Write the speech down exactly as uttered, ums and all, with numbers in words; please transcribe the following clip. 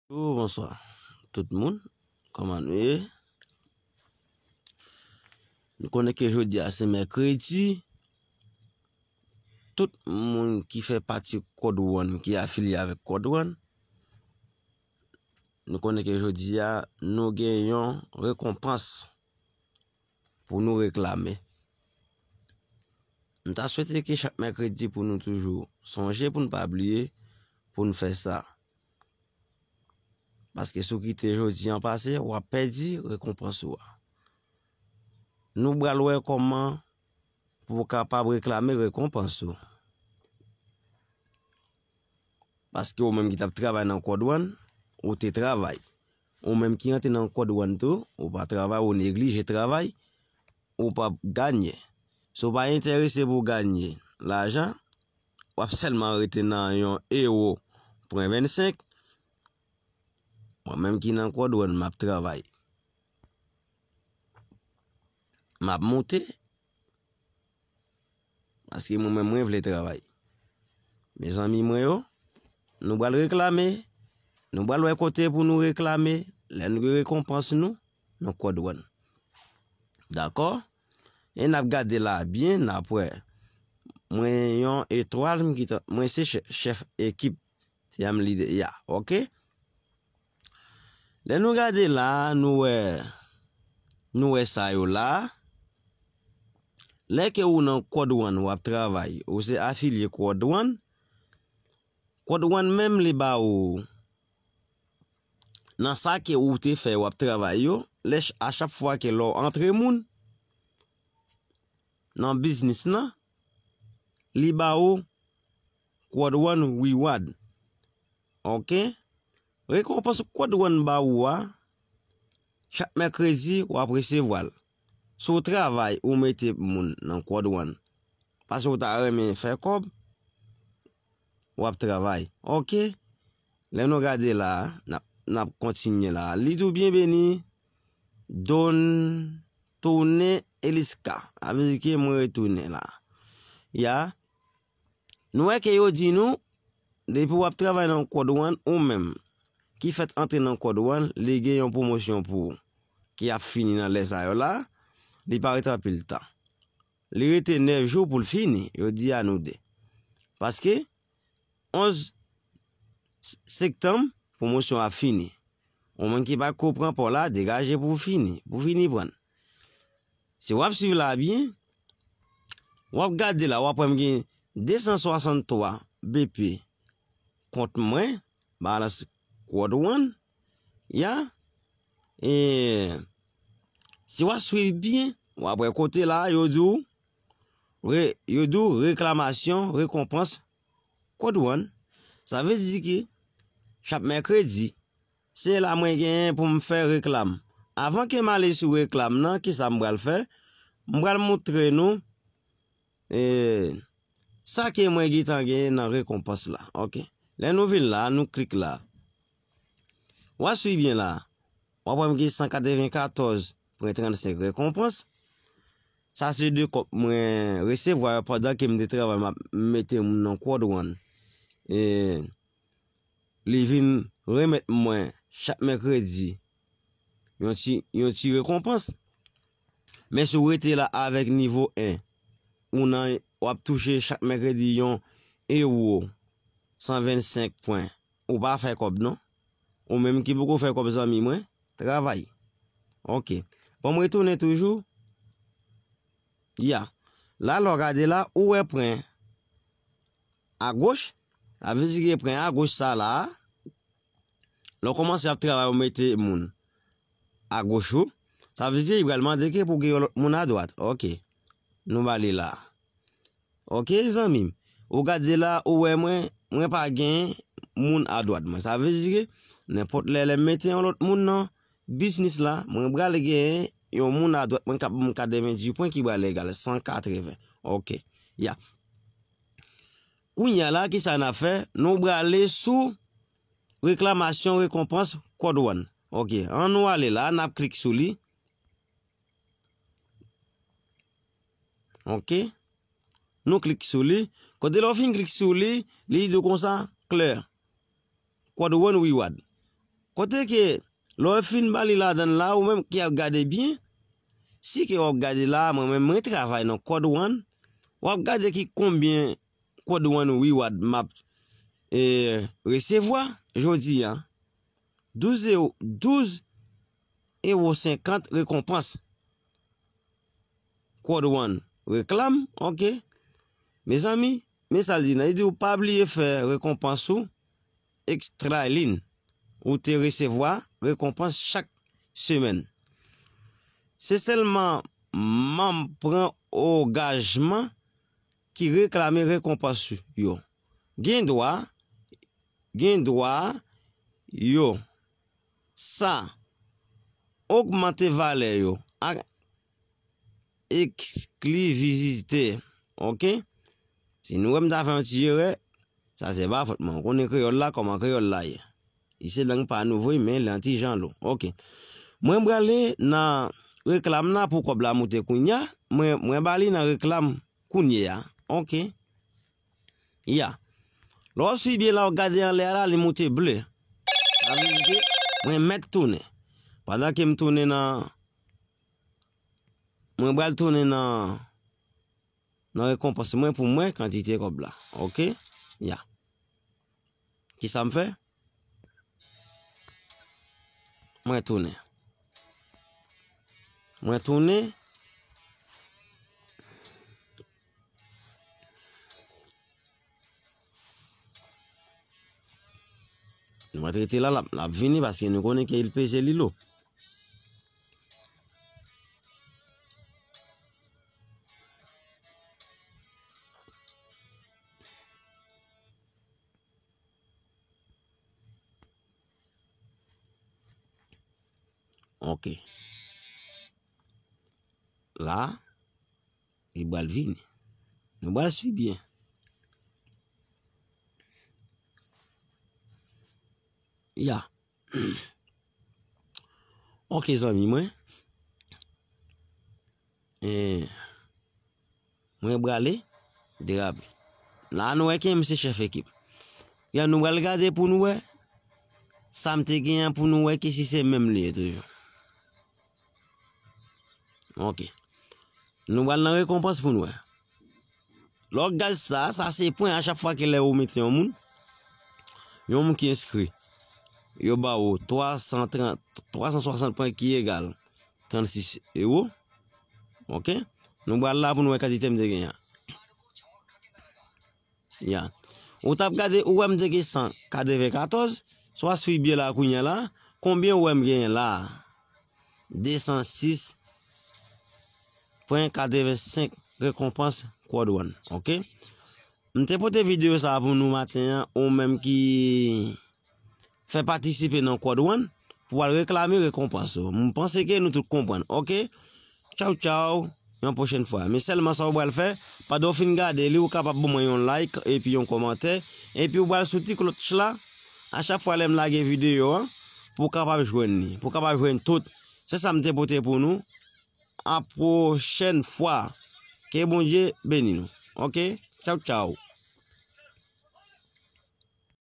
Yo, bonswa tout moun, kòman nou ye? Nou konnen ke jodi a se mèkredi. Tout moun ki fè pati Code One, ki afilye avèk Code One, nou konnen ke jodi a nou gen yon rekonpans pou nou reklame. M ta swete ke chak mèkredi pou nou toujou sonje, pou n pa bliye, pou n fè sa. Paske si w kite jodi an pase, w ap pèdi rekonpans ou a. Nou pral wè kòman pou w kapab reklame rekonpans ou. Paske ou menm ki t ap travay nan Code One, ou te travay. Ou menm ki rantre nan Code One tou, ou pa travay, ou neglije travay, ou p ap ganye. Si w pa enterese pou w ganye lajan, w ap sèlman rete nan yon ewo pwen vennsenk. Mwen menm ki nan Code One, m ap travay. M ap moute. Paske mwen menm, mwen vle travay. Mezanmi mwen yo, nou pral reklame. Nou pral wè kote pou nou reklame. Lè nou gen rekonpans nou, nou Code One. Dakò? E n ap gade la byen, n ap wè. Mwen yon etwal, m gentan, mwen se chè-, chèf ekip. Te a m lide, ya, oke. Lè nou gade la, nou wè, nou wè sa yo la. Lè ke ou nan Code One, w ap travay, ou se afilye Code One. Code One menm li ba ou, nan sa ke ou te fè, w ap travay yo, lè ch-, a chak fwa ke lè w antre moun nan biznis lan, li ba ou Code One Reward. Oke? Rekonpans Code One ba ou a, chak mèkredi, w ap resevwa l. Si w travay, ou mete moun nan Code One. Paske w ta renmen fè kòb, w ap travay. Oke? Lè nou gade la, n ap, n ap kontinye la. Li tou byen beni, Don tounen Eliska. Sa vle di ke mwen retounen la. Ya. Nou wè ke yo di nou, depi w ap travay nan Code One, ou menm ki fèt antre nan Code One, li gen yon pwomosyon pou ou, ki ap fini nan lè sa yo la, li pa rete anpil tan. Li rete nèf jou pou l fini, yo di a nou de. Paske, onz s-, septanm, pwomosyon ap fini. Ou menm ki pa ko pran pa w la, degaje pou w fini, pou w fini pran l. Si w ap swiv la byen, w ap gade la, w ap wè m gen de san swasanntwa B P kont mwen, balans Code One, ya. E si w ap swiv byen, w ap wè kote la, yo di w, re-, yo di w reklamasyon, rekonpans, Code One. Sa vle di ke chak mèkredi, se la mwen genyen pou m fè reklam. Avan ke m ale sou reklam nan, kisa m pral fè? M pral montre nou, e, sa ke mwen gentan genyen nan rekonpans la. Oke. Lè nou vin la, nou klik la. W a swiv byen la. W ap wè m gen san katrevenkatòz pwen trannsenk rekonpans. Sa se de kòb mwen resevwa yo pandan ke m te travay, m ap mete moun nan Code One. E li vin remèt mwen chak mèkredi yon ti, yon ti rekonpans. Men si w rete la avèk nivo en, ou nan, w ap touche chak mèkredi yon ewo san vennsenk pwen. Ou pa fè kòb non. Ou menm ki poko fè kòb, zanmi mwen, travay. Oke. Bon, m retounen toujou. Ya. La, lè w gade la, ou wè pwen agoch. Sa vle di ke pwen agoch sa la, lè w kòmanse ap travay, ou mete moun agoch ou. Sa vle di li pral mande ke pou gen yon lòt moun adwat. Oke. Nou ba li la. Oke, zanmi m. Ou gade la, ou wè mwen, mwen pa gen moun adwat mwen. Sa vle di ke nenpòt lè, lè m mete yon lòt moun nan biznis la, mwen pral gen yon moun adwat mwen k ap ban m katrevendizuit pwen ki pral egal san katreven. Oke. Ya. Kounye a la, kisa n ap fè? Nou prale sou reklamasyon rekonpans Code One. Oke. An nou ale la, n ap klik sou li. Oke. Nou klik sou li. Kote lè w fin klik sou li, li di w konsa, klè. Code One Reward. Kote ke lè w fin ba li ladan l la, ou menm ki ap gade byen, si ke w ap gade la, mwen menm mwen travay nan Code One, w ap gade ki konbyen Code One reward m ap, e, resevwa jodi a. Douz ewo, douz ewo senkant rekonpans Code One reklam, oke. Mezanmi, men sa l di nan, li di w pa bliye fè rekonpans ou extra line. Ou te resevwa rekonpans chak semèn. Se sèlman manm pran ogajman ki reklame rekonpans yo. Gen dwa, gen dwa yo sa ogmante valè yo ak eksklizivite. Oke? Si nou wè m ta fè yon ti erè, sa se pa fòt mwen. Ou konnen kreyòl la, kòman kreyòl la ye. Li se lang pa nou vre, men li an ti jan lou. Oke. Mwen prale nan reklam la pou kòb la moute kounye a. Mwen, mwen ba li nan reklam kounye a. Oke. Ya. Lè w swiv byen la, w gade anlè a la, li moute ble. Sa vle di ke mwen mèt tounen. Pandan ke m tounen nan, mwen pral tounen nan, nan rekonpans mwen pou mwen kantite kòb la. Oke? Ya. Kisa m fè? Mwen tounen. Mwen tounen. Nou mèt rete la, l ap, l ap vini paske nou konnen ke li peze li lou. Oke. La, li pral vini. Nou pral swiv byen. Ya. Oke, zanmi mwen. Eh, mwen prale derape. La, nou wè ke m se chèf ekip. Ya, nou pral gade pou nou wè sa m te genyen pou nou wè ke si se menm li ye toujou. Oke. Nou pral nan rekonpans pou nou wè. Lè w gade sa, sa se pwen a chak fwa ke lè ou mete yon moun, yon moun ki enskri, yo ba ou twa san trant, twa san swasant pwen ki egal trannsis ewo. Oke? Nou pral la pou nou wè kantite m te genyen an. Ya. Ou t ap gade, ou wè m te gen san katrevenkatòz, swa swiv byen la kounye a la, konbyen ou wè m genyen la? De san sis pwen katrevensenk rekonpans Code One, oke? M te pote videyo sa a pou nou maten an, ou menm ki fè patisipe nan Code One pou al reklame rekonpans ou. M panse ke nou tout konprann, oke? Tchaw, tchaw, yon pwochèn fwa. Men sèlman sa ou pral fè, pandan w fin gade li, ou kapab ban mwen yon like epi yon kòmantè, epi ou pral sou ti klòch la, a chak fwa lè m lage videyo an, pou w kapab jwenn li, pou w kapab jwenn tout. Se sa m te pote pou nou. A pwochèn fwa. Ke Bondye beni nou. Oke? Tchaw, tchaw.